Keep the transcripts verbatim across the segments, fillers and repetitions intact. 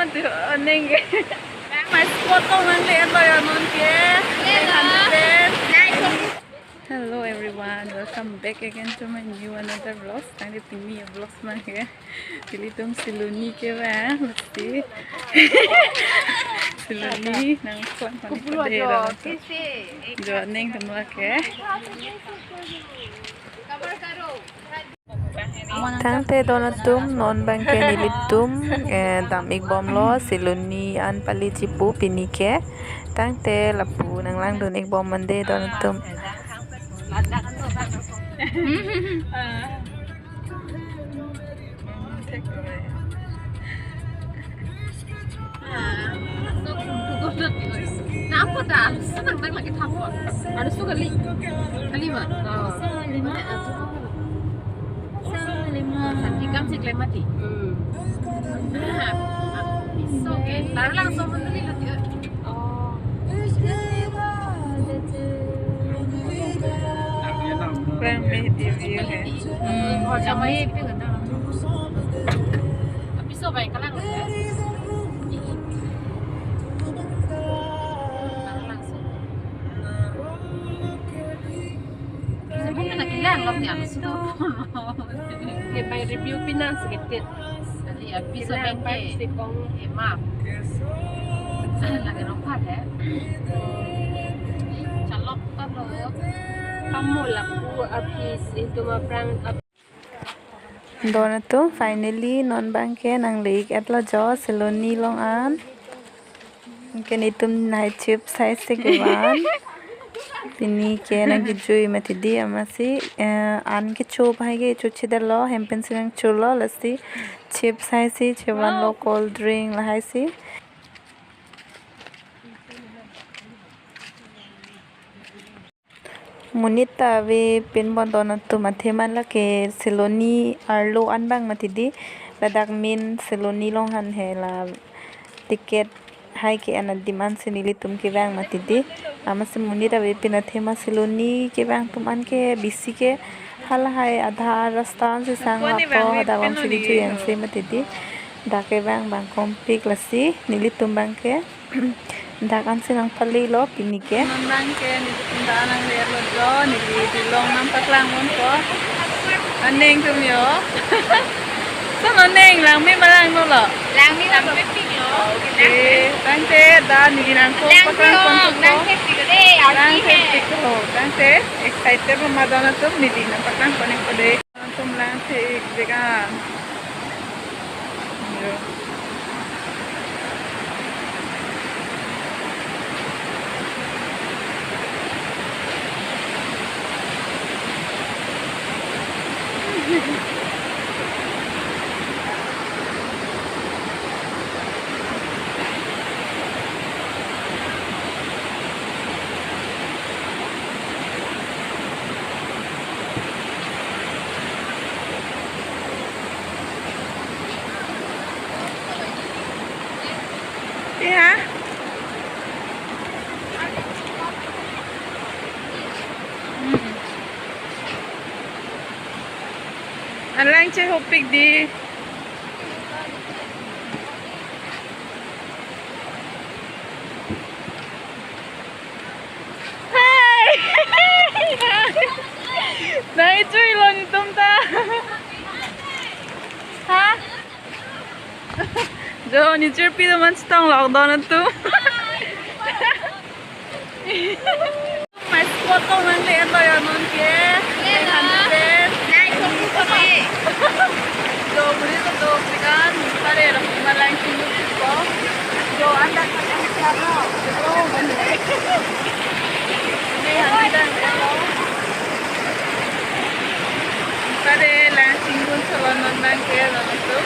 Aning ke. My spot ko nang le lo ya non ke. Hello everyone, welcome back again to my new another vlog. Tangte pini a-vlog mang ke. Nelitum Siloni kevang, mesti. Siloni nangklang pon pade lo. Jo aning atum la ke. Tangte don atum non abang ke nelitum, eh, dam ik bomlo, Siloni an pali chipu pini ke. Tangte lapu nanglangdun ik bom mande don atum. Napa ta? Alusi nang nang lagi thapon. Alusi kali. Kali ma? Oh. Sama lima. Sama lima. Sati kam si klem mati. Hmm. Nah, apiso ke. Tar langsung meneli lo dia. Oh. Kurang meh di view ke. Hmm. Oh, sama itu kan. Apiso baik kalang ya. Kalang langsung. Semua kena kilang lo ya, situ. Ke bai review pinang sedikit. Tadi ya, bisa kilang bengke. Pai sikong. Eh, maaf. Lagi rompat ya. Calok talo. Kamu laku abis itu ma prang ab- Don atum, finally non abang ke nang le ik etlo jo Siloni along an. Ke nelitum nai chips hai si kevan. Pini ke nang kejui mati di amatsi, eh, an kecho hai ke cho chedetlo, hempen si nangcholo, lasi chips hai si chevanlo, cold drink lahai si. Monit ta ave pin bon don atum, athema lake Siloni arlo an abang mati di, ladak main Siloni along an he la ticket hai ke-en adim an si nelitum kevang mati di. Amatsi monit ave pin athema Siloni kevang atum an ke bisi ke halahai adha rasta an si sang lapo, hadak bang si kejui an si mati di. Dak kevang abang kompik, lasi nelitum abang ke dak an si nangpali lo pini ke. Non abang ke nelitum dak an nang le lo jo, neli dilong nangpaklang ponpo. Aning atum jo. So non aning langme ma langno lo? Langme, langmepik lo. Okay, tangte dak neli nangkong paklang ponpo. Langmepik lo de, arti hai. Langmepik lo. Tangte excited lo ma don atum, neli nangpaklang pon-ikpo de. Atum lang the ik vegan. Yo. Iya. Hmm. Alang chehopik di. Hai! Nai chui lo nelitum ta. Ha? Jo, neli chirpi teman chetong lockdown atum. My spot ko nang le lo ya non ke. Nine forty ko de. Jo, buri ko do kan, pare lo, malang singgu ko. Jo, anda kan siapa? Jo, bende. Ini anda kan lo. Pare lang singgu solo non abang ke lo tu.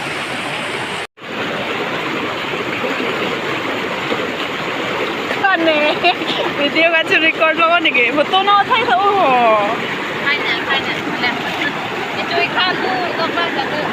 Kane, video kache record lo neke, photo no thai tha ho. Thai na, thai na, le. Itu ikan tu, dokter jatuh.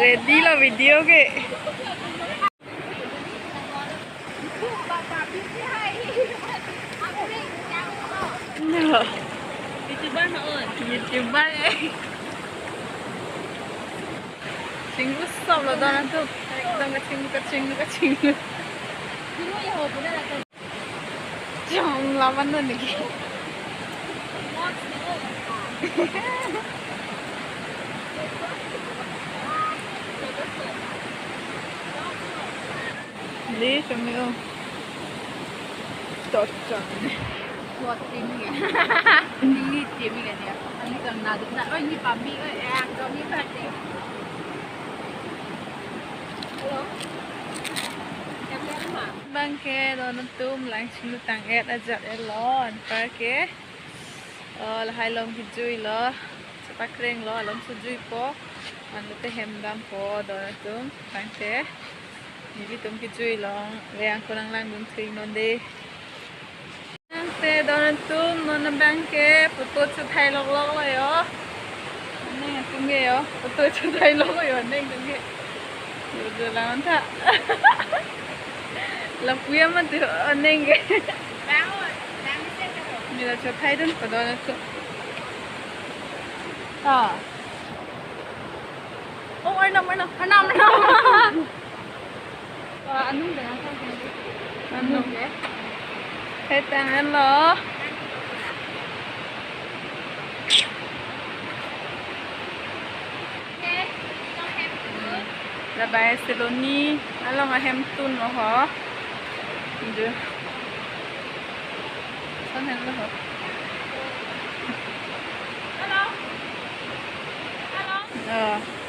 Ready lo video ke. No. YouTuber na on. YouTuber eh. Chinglu sop lo don atum. Ekdom kachinglu, kachinglu, kachinglu. Jom laman na niki. Li kami o. Tot kami. Buat tim ya. Ini tim ya dia. Ini kan naduk na. Oh, ini pami. Oh, ya, kami berarti. Hello. Kami apa? Bangke don atum lang chinglu tang-et ajat-et lo anparke. Oh, lahai along kejui lo. Chepakreng lo, along so juipo. Anlote hem dampo don atum. Bangke nelitum kejui along. Vang ko nanglangdun thring non de. Bangke don atum non bangke photo chethai lok lok lo yo. Aning atum ke yo. Photo chethai lok lo yo aning atum ke. Yo jo lang tha. Lapuya mati aning ke. Mila chethai dunpo don atum. Ah. Oh, Arnam, Arnam, Arnam, Arnam. Wah, anung dengan kan. Anung. Anung ya. Hetang an lo. Labai Siloni along ahemtun lo ho. Ju. Son hen lo ho. Hello. Hello. Oh.